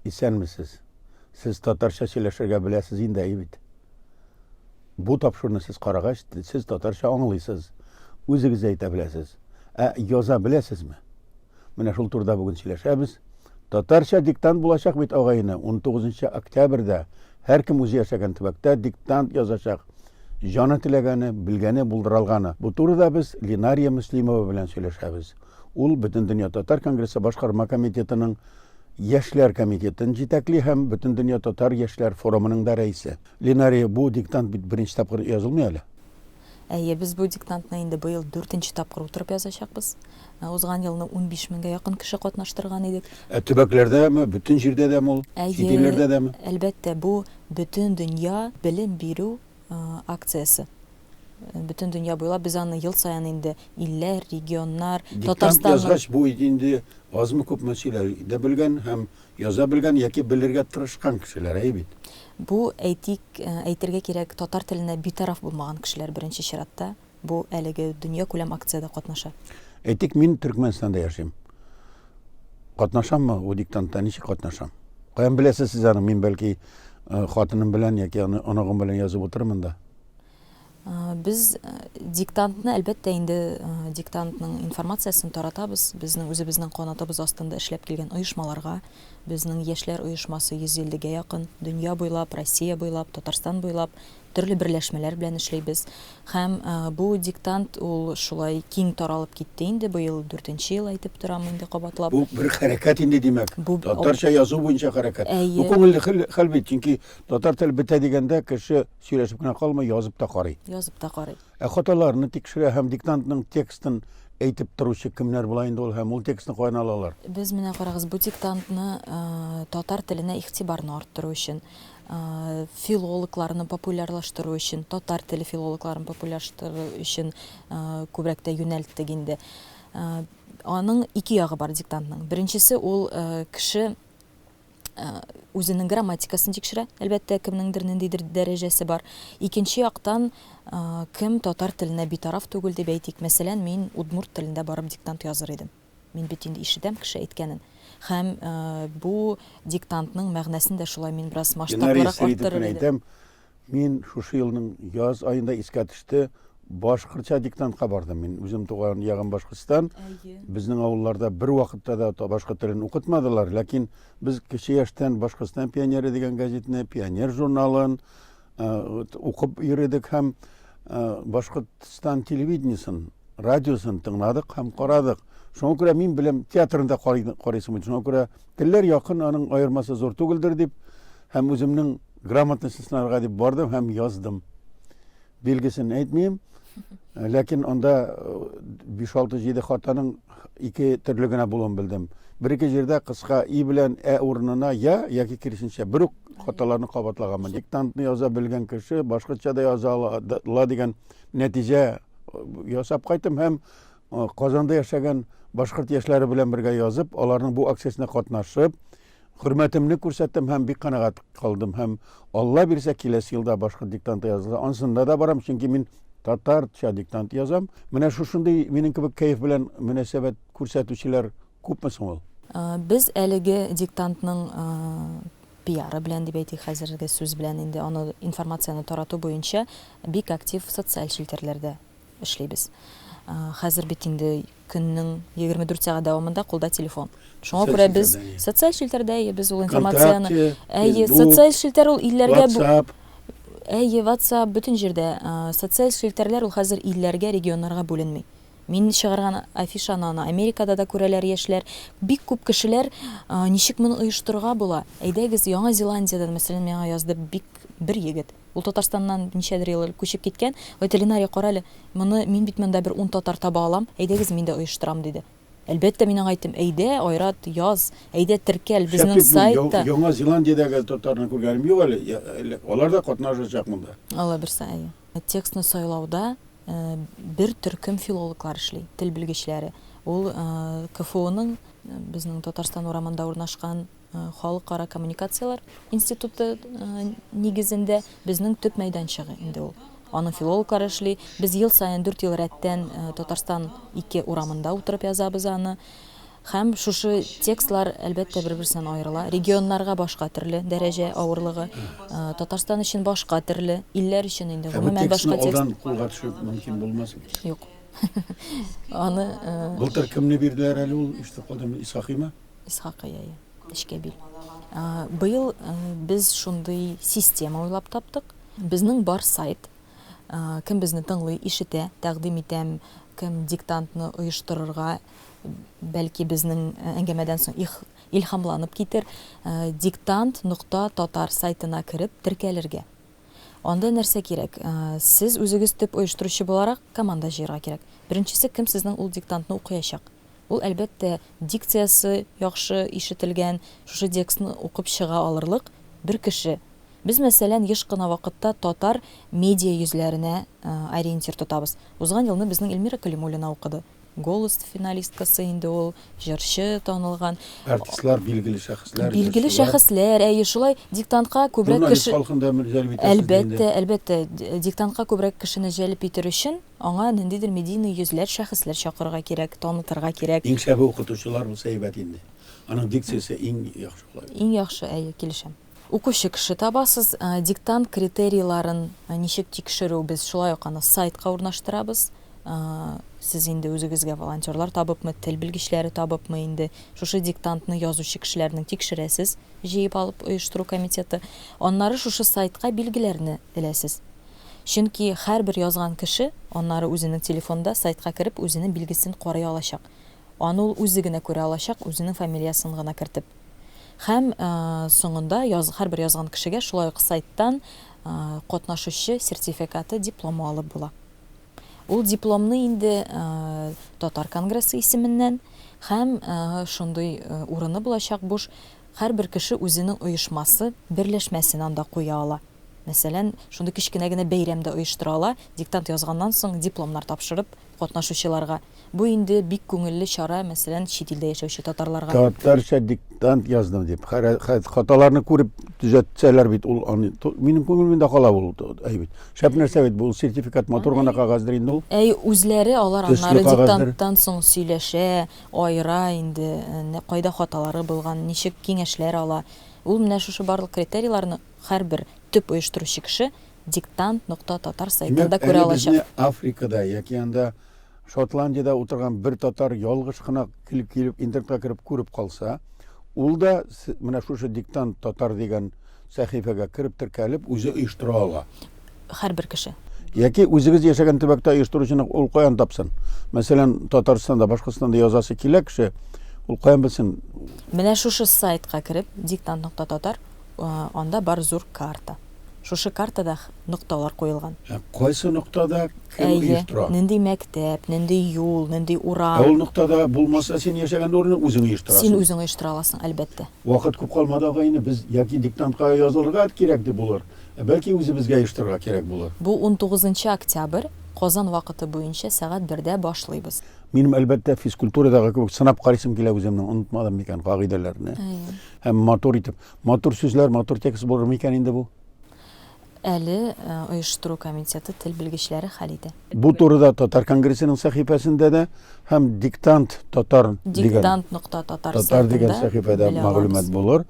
Исәнмесез. Сез татарча сөйләшергә беләсез инде, әйе бит? Бу тапшыруны сез карагач, сез татарча аңлыйсыз, үзегез әйтә беләсез. Ә яза беләсезме? Менә шул турыда бүген сөйләшәбез. Татарча диктант булачак бит, агайны, 19 октябрьдә һәркем үзе яшәгән төбәктә диктант язачак. Җаны теләгәне, белгәне, булдыралганы. Бу турыда без Ленария Мөслимова белән сөйләшәбез. Ул Бөтендөнья татар конгрессы башкарма комитетының Яшьләр комитетын җитәкли һәм Бөтендөнья татар яшьләр форумының да рәисе. Ленария, бу диктант бит беренче тапкыр язылмый әле. Әйе, без бу диктантны инде быел дүртенче тапкыр утырып язачакбыз. Узган елны 15 меңгә якын кеше катнаштырган идек. Ә төбәкләрдәме, бөтен җирдә дәме ул? Әйе, Чит илләрдә дәме? әлбәттә, бу бөтендөнья белем бирү акциясе. Бөтен дөнья буйлап без аны ел саен инде илләр, регионнар, Диктант Татарстанның язгач, бу инде азмы-күпме сөйли дә белгән һәм яза белгән яки белергә тырышкан кешеләр, әйе бит? Бу, әйтик, әйтергә кирәк, татар теленә битараф булмаган кешеләр беренче чиратта бу әлеге дөньякүләм акциядә катнаша. Әйтик, мин Төркмәнстанда яшим. Катнашаммы бу диктантта, ничек катнашам? Каян беләсез сез аны? Мин бәлки хатыным белән яки оныгым белән язып утырырмын да. Без диктантны, әлбәттә инде, диктантның информациясен таратабыз. Безнең үзебезнең канатыбыз астында эшләп килгән оешмаларга, безнең яшьләр оешмасы 150 гә якын, дөнья буйлап, Россия буйлап, Татарстан буйлап төрле берләшмәләр белән эшлибез. Һәм бу диктант ул шулай киң таралып китте инде, быел дүртенче ел әйтеп торам инде кабатлап. Бу бер хәрәкәт инде, димәк. Бу татарча язу буенча хәрәкәт. Әйе. Бу күңелле хәл бит, чөнки татар теле бетә дигәндә кеше сөйләшеп кенә калмый, язып та карый. Язып та карый. Ә хаталарны тикшерә һәм диктантның текстын әйтеп торучы кемнәр була инде ул һәм ул текстны каян алалар? Без менә карагыз, бу диктантны татар теленә игътибарны арттыру өчен, филологларны популярлаштыру өчен, татар теле филологларын популярлаштыру өчен күбрәк тә юнәлттек инде. Аның ике ягы бар диктантның. Беренчесе ул кеше үзенең грамматикасын тикшерә, әлбәттә, кемнеңдер ниндидер дәрәҗәсе бар. Икенче яктан, кем татар теленә битараф түгел дип әйтик, мәсәлән, мин удмурт телендә барып диктант языр идем. Мин бит инде ишетәм кеше әйткәнен. Һәм бу диктантның мәгънәсен дә шулай мин бераз масштаблырак арттырыр идем. Мин шушы елның яз аенда искә төште, башкортча диктантка бардым. Мин үзем туган ягым Башкортстан. Безнең авылларда бер вакытта да башкорт телен укытмадылар, ләкин без кече яшьтән Башкортстан пионеры дигән газетны, Пионер журналын укып йөредек һәм Башкортстан телевидениесен, радиосын тыңладык һәм карадык. Шуңа күрә мин беләм, театрын да карыйсың бит. Шуңа күрә телләр якын, аның аермасы зур түгелдер дип һәм үземнең грамотностьны сынарга дип бардым һәм яздым. Билгесен әйтмим, ләкин анда 5-6-7 хатаның ике төрле генә булуын белдем. Бер-ике җирдә кыска и белән ә урынына я яки киресенчә бер үк хаталарны кабатлаганмын. Диктантны яза белгән кеше башкортча да яза ала дигән нәтиҗә ясап кайттым һәм Казанда яшәгән башкорт яшьләре белән бергә язып, аларның бу акциясенә катнашып, хөрмәтемне күрсәттем һәм бик канәгать калдым. Һәм Алла бирсә, киләсе елда башкорт диктанты язылса, ансында да барам, чөнки мин татарча диктант язам. Менә шушындый минем кебек кәеф белән мөнәсәбәт күрсәтүчеләр күпме соң ул? Без әлеге диктантның пиары белән дип әйтик, хәзерге сүз белән инде аны информацияне тарату буенча бик актив социаль челтәрләрдә эшлибез. Хәзер бит инде көннең 24 сәгать дәвамында кулда телефон. Шуңа күрә без социаль челтәрдә әйе, без ул информацияне әйе, социаль челтәр ул илләргә WhatsApp. Әйе, WhatsApp бөтен җирдә. Социаль челтәрләр ул хәзер илләргә, регионнарга бүленми. Мин чыгарган афишаны аны Америкада да күрәләр яшьләр. Бик күп кешеләр ничек моны оештырырга була? Әйдәгез, Яңа Зеландиядән, мәсәлән, миңа язды бик бер егет. Ул Татарстаннан ничәдер ел элек күчеп киткән. Ой, Ленария, кара әле, моны мин бит монда бер ун татар таба алам, әйдәгез, мин дә оештырам, диде. Әлбәттә, мин аңа әйттем, әйдә, Айрат, яз, әйдә, теркәл, безнең сайтта. Яңа Зеландиядәге татарны күргәнем юк әле, алар да катнашачак монда. Алла бирсә, әйе. Текстны сайлауда бер төркем филологлар эшли, тел белгечләре. Ул КФУның, безнең Татарстан урамында урнашкан Халыкара коммуникацияләр институты нигезендә безнең төп мәйданчыгы инде ул. Аның филологлары эшли. Без ел саен дүрт ел рәттән Татарстан 2 урамында утырып язабыз аны. Һәм шушы текстлар, әлбәттә, бер-берсеннән аерыла. Регионнарга башка төрле дәрәҗә авырлыгы, Татарстан өчен башка төрле, илләр өчен инде гомумән башка текст. Алдан кулга төшереп мөмкин булмас. Юк. Аны Былтыр кемне бирделәр әле ул, ишетеп калдым, Исхакыймы? Исхакый, әйе. Нечкәбил. Быел без шундый система уйлап таптык. Безнең бар сайт. Кем безне тыңлый, ишетә, тәкъдим итәм, кем диктантны оештырырга, бәлки безнең әңгәмәдән соң илһамланып китер, диктант нокта татар сайтына кереп теркәлергә. Анда нәрсә кирәк? Сез үзегез төп оештыручы буларак команда җыярга кирәк. Беренчесе, кем сезнең ул диктантны укыячак? Ул, әлбәттә, дикциясе яхшы ишетелгән, шушы текстны укып чыга алырлык бер кеше. Без, мәсәлән, еш кына вакытта татар медиа йөзләренә ориентир тотабыз. Узган елны безнең Эльмира Кәлимуллина укыды. Голос финалисткасы инде ул, җырчы танылган. Артистлар, билгеле шәхесләр, Билгеле җырчылар. шәхесләр, әйе, шулай диктантка күбрәк Журналист кеше халкын да җәлеп итәсез инде. Әлбәттә, әлбәттә, диктантка күбрәк кешене җәлеп итер өчен, Аңа ниндидер медийный йөзләр, шәхесләр чакырырга кирәк, танытырга кирәк. Иң шәбе укытучылар булса әйбәт инде. Аның дикциясе иң яхшы була бит. Иң яхшы, әйе, килешәм. Укучы кеше табасыз. Диктант критерийларын ничек тикшерү, без шулай ук аны сайтка урнаштырабыз. Сез инде үзегезгә волонтерлар табыпмы, тел белгечләре табыпмы инде, шушы диктантны язучы кешеләрнең тикшерәсез, җыеп алып оештыру комитеты. Аннары шушы сайтка билгеләрне эләсез. Чөнки һәрбер язган кеше аннары үзенең телефонында сайтка кереп үзенең билгесен карый алачак. Аны ул үзе генә күрә алачак, үзенең фамилиясен гына кертеп. Һәм соңында яз, һәрбер язган кешегә шулай ук сайттан катнашучы сертификаты, дипломы алып була. Ул дипломны инде Татар конгрессы исеменнән һәм шундый урыны булачак буш, һәрбер кеше үзенең оешмасы, берләшмәсен анда куя ала. Мәсәлән, шундый кечкенә генә бәйрәм дә оештыра ала, диктант язганнан соң дипломнар тапшырып, катнашучыларга. Бу инде бик күңелле чара, мәсәлән, чит илдә яшәүче татарларга. Татарча диктант яздым дип, хаталарны күреп төзәтсәләр бит, ул аны, минем күңелемдә кала ул әйбит. Шәп нәрсә бит бу, ул сертификат матур гына кәгазьдер инде ул. Әй, үзләре алар аннары диктанттан соң сөйләшә, аера инде, кайда хаталары булган, ничек киңәшләр ала. Ул менә шушы барлык критерийларны Һәрбер төп оештыручы кеше диктант нокта татар сайтында күрә алачак. Димәк, әле безне Африкада яки анда Шотландиядә утырган бер татар ялгыш кына килеп килеп интернетка кереп күреп калса, ул да менә шушы диктант татар дигән сәхифәгә кереп теркәлеп үзе оештыра ала. Һәрбер кеше. Яки үзегез яшәгән төбәктә оештыручыны ул каян тапсын? Мәсәлән, Татарстанда, Башкортстанда язасы килә кеше, ул каян белсен? Менә шушы сайтка кереп, диктант нокта татар, Анда бар зур карта. Шушы картада нокталар куелган. Ә кайсы ноктада кем оештыра? Әйе, нинди мәктәп, нинди юл, нинди урам. Ә ул ноктада булмаса, син яшәгән урынны үзең оештырасың. Син үзең оештыра аласың, әлбәттә. Вакыт күп калмады, агай-эне, без яки диктантка язылырга кирәк дип булыр, ә бәлки үзебезгә оештырырга кирәк булыр. Бу унтугызынчы октябрь, Казан вакыты буенча сәгать бердә башлыйбыз. Минем, әлбәттә, физкультурадагы кебек сынап карыйсым килә үземнең, онытмадым микән кагыйдәләрне. Әйе. Һәм матур итеп. Матур сүзләр, матур текст булыр микән инде бу? Әле оештыру комитеты тел белгечләре хәл итә. Бу турыда Татар конгрессының сәхифәсендә дә һәм Диктант татар дигән Диктант нокта татар татар дигән сәхифәдә мәгълүмат булыр.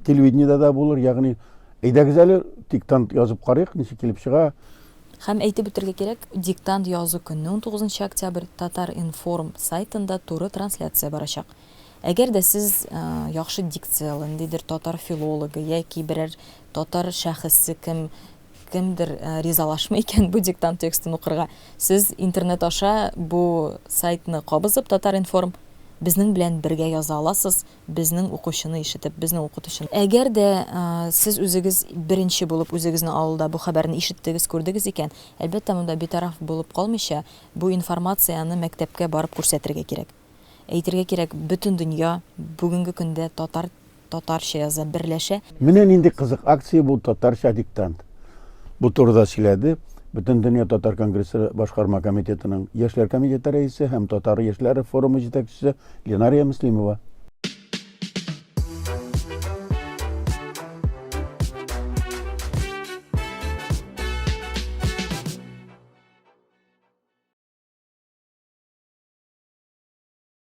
Телевидениедә дә булыр, ягъни әйдәгез әле диктант язып карыйк, ничек килеп чыга. Һәм әйтеп үтергә кирәк, диктант язу көнне, 19 октябрь, Татар-информ сайтында туры трансляция барачак. Әгәр дә сез яхшы дикцияле, ниндидер татар филологы яки берәр татар шәхесе кем кемдер ризалашмый икән бу диктант текстын укырга, сез интернет аша бу сайтны кабызып, Татар-информ, безнең белән бергә яза аласыз, безнең укучыны ишетеп, безнең укытучыны. Әгәр дә сез үзегез беренче булып үзегезнең авылда бу хәбәрне ишеттегез, күрдегез икән, әлбәттә, монда битараф булып калмыйча, бу информацияне мәктәпкә барып күрсәтергә кирәк. Әйтергә кирәк, бөтен дөнья бүгенге көндә татар татарча яза, берләшә. Менә нинди кызык акция бу Татарча диктант. Бу турыда сөйләде Бөтендөнья татар конгрессы башкарма комитетының яшьләр комитеты рәисе һәм татар яшьләре форумы җитәкчесе Ленария Мөслимова.